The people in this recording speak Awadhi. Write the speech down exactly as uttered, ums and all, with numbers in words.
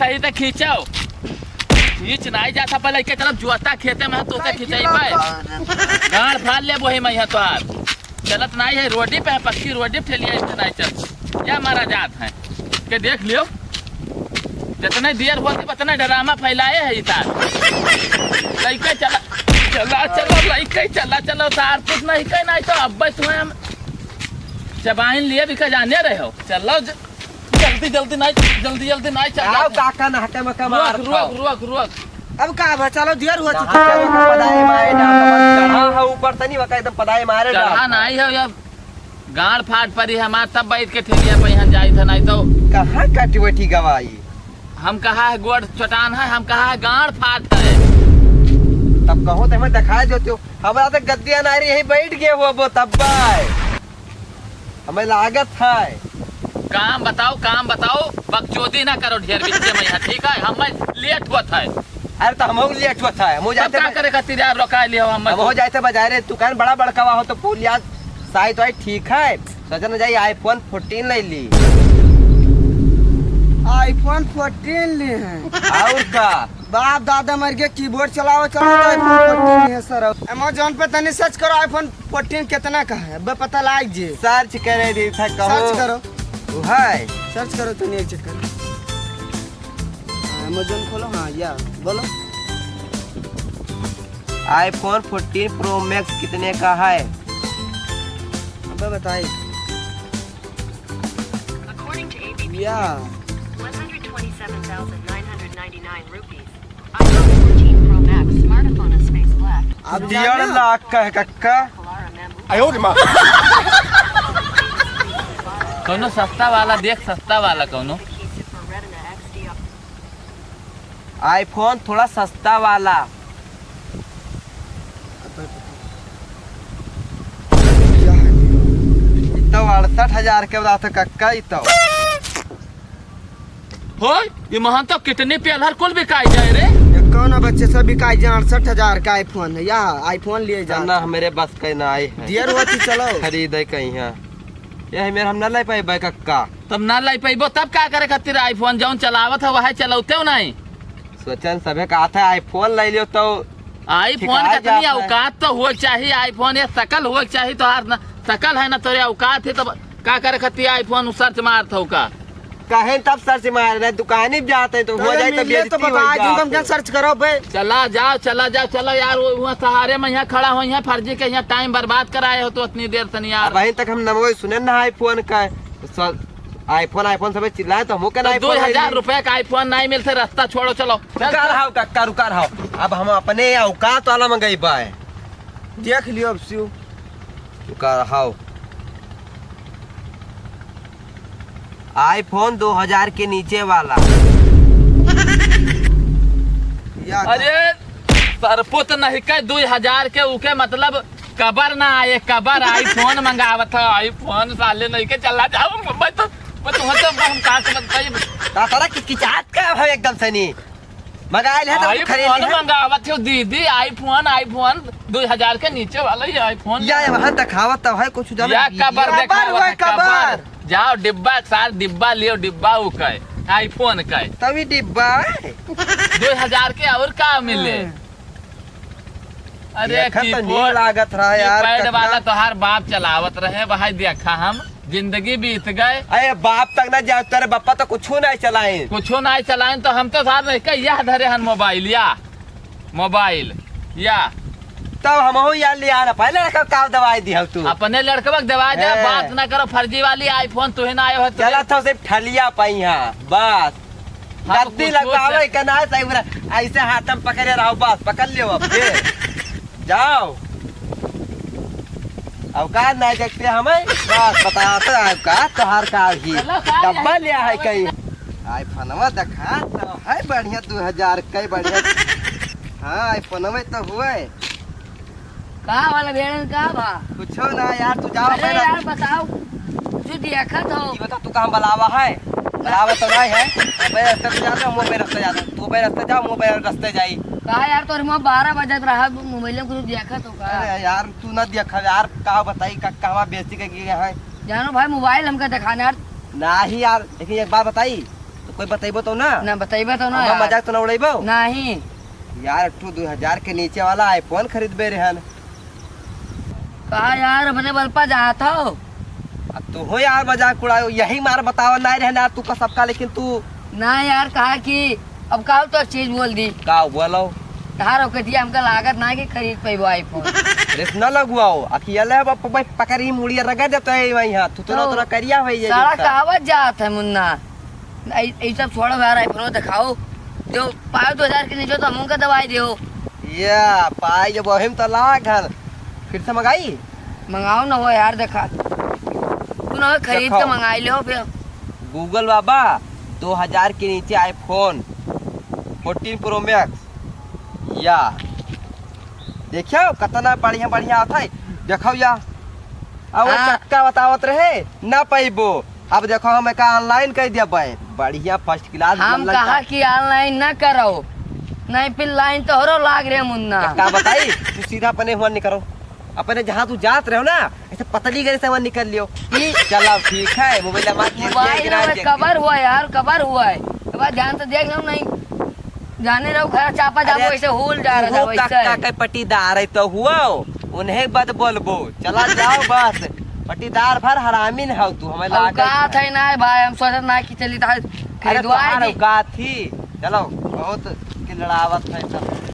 सही से खींचो। खींच नाहीं जात है, पहले के तरफ जुआता खेते में, तो से खींचाई पाए। गाड़ फाड़ लेबो है मैं यहाँ तोहार। चलत नाहीं है, रोडी पे है, पक्की रोडी पे ठेलिया, इस नाहीं चल। या मारा जात है। के देख लियो। जितने देर होती, उतने ड्रामा फैलाए है इतार। लइके चला, चला, चलो, लइके चला, चलो, तार कुछ नहीं कहना है तो अब तुम्हें हम चबाइन लिए भी का जाने रहे हो। चलो ज-, जल्दी, जल्दी नाहीं, जल्दी, जल्दी नाहीं चल आओ जाते। काका, नहके में का रुक, मार रुक, खाओ। रुक, रुक। अब का बा? चलो, देर हुआ, नहके में का पदाई मारे डाल, बस चढ़ा है ऊपर से नहीं, वका एकदम पदाई मारे डाल। चढ़ा नाहीं है, अब गाड़ फाट परी हमार, तब बैठ के ठेलिया पे यहाँ जाई था, नाहीं तो कहाँ कटवटी गवाई? हम कहा है गोड़ चटान है, हम कहा है गाड़ फाट है। तब कहो तो हमें दिखाई देते हो, हमारा तो गद्दिया नारी यही बैठ गए हो वो तब बाय। हमें लागत है। काम बताओ, काम बताओ, बकचोदी ना करो ढेर बीच में यहाँ, ठीक है? हमें लेट होत है। अरे तो हमहू लेट होत है, हमहू तब जाते का बा-, करे खातिर यार रोका लियो हम? हमहू जाते बाजारे, दुकान बड़ा बड़कावा हो तो पुलिया साइत वाइत ठीक है, सोचा न जाई iPhone fourteen ले ली। iPhone fourteen ली है। और का? बाप दादा मर गए, keyboard चलाओ, चलाओ, तो iPhone fourteen है सर। Amazon पे तनी search करो, iPhone fourteen कितना का है, अब पता लाग जे। Search करे दी था, कहो। Search करो। वो है। Search करो तनी एक चक्कर। Amazon खोलो, हाँ, या, बोलो। iPhone fourteen Pro Max कितने का है? अबे बताई। According to A B P, या। One hundred twenty-seven thousand nine hundred ninety-nine rupees. iPhone fourteen Pro Max smartphone is space black. अब डेढ़ लाख का है कक्का। आयो रे माँ। कौनो सस्ता वाला देख, सस्ता वाला कौनो। iPhone थोड़ा सस्ता वाला। ई तो अड़सठ हजार के बता तो कक्का ई तो। होय, ये महन तो किडनी पेलहर कुल बिकाई जाए रे। ये कौन बच्चे सब बिकाई जाए, अड़सठ हजार का iPhone है, या iPhone लिए जा। ना, हमरे बस के ना आए हैं। दियर होती चलो। खरीदे कहीं है। ये मेरे हम ना ले पाए कक्का। तब ना ले पाइबो, तब का करे खातिर iPhone जौन चलावत है, वह चलौते हो नहीं। सोचन सभे का हाथ है, iPhone ले लियो तो iPhone ठिकाए कितनी जात है। औकात तो हो चाहिए, iPhone ये शकल हो चाहिए, तो हर न, शकल है ना तोरे औकात है, तब का करे खातिर iPhone search मारत हो का? कहें तब search मारे रहे, दुकानी पे जाते हैं तो हो तबे जाए तो मिले तो बेइज्जती हो बता, जाए जिनको हम आपके। Search करो बे। चला जाओ, चला जाओ, चलो यार, वो वहाँ सहारे में यहाँ खड़ा हो, यहाँ फर्जी के यहाँ time बर्बाद कराए हो तो उतनी देर से नहीं यार। अब अभी तक हम नमो सुने ना iPhone का, स-, iPhone, iPhone सबे चिल्लाए तो हमहू के तो ना iPhone दो हजार ले ली। रुपए का iPhone नहीं मिलते, रास्ता छोड़ो, चलो। चल, रुका चल। रहाओ कक्का, रुका रहाओ। अब हम अपने औकात वाला मंगाई बाय। देख लियो अब सिउ। रुका रहाओ। iPhone दो हजार के नीचे वाला। या अरे, सरपो तो नहीं कहे दो हजार के, उके मतलब कबर ना आए, कबर iPhone मंगावत है, iPhone साले नहीं के चला जाओ, मैं तो, मैं तुम्हें तो हम कहाँ से बताइए? तातरा किचकिचात का भाई एकदम से नहीं। मंगाइल है तो खरीद iPhone लिहे। मंगावत हो दीदी, iPhone, iPhone दो हजार के नीचे वाला ही iPhone। या, या वहाँ दिखावत तो है कुछ ज्यादा या दीदी। कबर कबर दिखावत हुआ, है, कबर। कबर। जाओ डिब्बा, सार डिब्बा लियो, डिब्बा उ का है, iPhone का है। तभी डिब्बा है। दो हजार के और का मिले? हम्म। अरे देखा तो keyboard, नीक लागत रहा यार, keypad कतना वाला तोहार बाप चलावत रहे, भाई देखा हम, जिंदगी बीत गए। अरे बाप तक ना जाओ, तेरे बापा तो कुछो नहीं चलाइन। कुछो नहीं चलाइन तो हम तो सार नहीं कह, यह धरे हन mobile या, mobile या। तब हमहू यार लिया ना, पहले रखो का दवाई दी हो तू। अपने लड़कवा के दवाई दे, ए। बात ना करो फर्जी वाली iPhone तू ही ना आयो हो तो। चला तो सिर्फ ठलिया पाई यहाँ, बस। हाँ, तो गद्दी कुछ लगवावे सोच। के ना सही बुरा, ऐसे हाथ में पकड़े रहो, बस पकड़ लियो अब के। जाओ। औकात नहीं देखते हमें, बस बताते हैं का तोहार का ही चलो, का डब्बा ले? लिया है कहीं। iPhone-वा देखा तो है बढ़िया, दो हजार के बढ़िया। हाँ, iPhone-वा तो हुए। का वाला भेड़न का बा? कुछो ना यार, तू जाओ अरे अपने यार, बताओ, कुछ देखत हो? ये बता, तू कहाँ बुलावा है? बुलावा तो नहीं है। अबे रास्ते से जाता हूँ, मुँह पे रास्ते जाता हूँ। तू पे रास्ते जाओ, मुँह पे रास्ते जाई। का यार, तोर मुँह बारह बजत रहा, मोबाइल में कुछ देखत हो का? अरे यार, तू ना देखा यार, का बताई, का, कहवा बेइज्जती के गए हैं। जानो भाई, मोबाइल हमका दिखाना यार। नहीं यार, लेकिन एक बात बताई, तो कोई बतइबो तो ना? ना बतइबो तो ना हमार यार। मजाक तो ना उड़इबो? नहीं। यार, एक ठो दो हजार के नीचे वाला iPhone खरीदबे रहन। का यार, अपने बल पर जात हो? अब तू हो यार, मजाक उड़ाओ, यही मार बतावा ना रहन यार, तू का सबका, लेकिन तू ना यार, कहा कि अब का तो एक चीज बोल दी। का बोलो? तार औकतिया हमका लागत ना कि खरीद पइबो iPhone। रेस ना लगवाओ, अखिया ले अब प-, प-, पकड़ी मुड़िया रगड़ देता है वहीं हाथ, तू तो ना तो उतना करिया हो ये सड़क जूता। आवत जात है मुन्ना, ई, ई सब छोड़ो यार, iPhone दिखाओ, जो पाँच दो हजार के नीचे तो हमका दवाई दियो। या, पाई जब वही में तो लाग हन, फिर से मंगाई? मंगाओ ना हो यार, देखा, तू ना खरीद के देखो। मंगाई ले हो फिर। Google बाबा, दो हजार के नीचे iPhone fourteen Pro Max, या, देखियो, कितना बढ़िया, बढ़िया आता है। देखो या, अब वो हाँ। टक्का बतावत रहे, ना पइबो। अब देखो, हम एका online कइ देबै, बढ़िया first class हम बनल कहा का। कि online ना करो, नहीं फिर line तोहरो लाग रे मुन्ना। का बताई, तू सीधा अपने हुआ निकरो, अपने जहाँ तू जात रहो ना, ऐसे पतली गली से वहाँ निकल लियो। ई चलो ठीक है, mobile मार के मोबाइल देख ना, नंबर देख। कबर हुआ यार, कबर हुआ है, एक बार ध्यान से देख लो नहीं। जाने रहो, घर चापा जाबो, अरे, ऐसे होल जा रहा तू था, वैसे। कक्का के पटीदार है तो हुआ, उन्हें बद बोलबो। चला जाओ बस, पटीदार भर हरामी न हो तू, हमें अब लाग का थे ना भाई, हम सोचत ना कि चली था अरे, खरीदवाए तोहार जी। औकात थी। चलो, बहुत के लड़ावत है सब।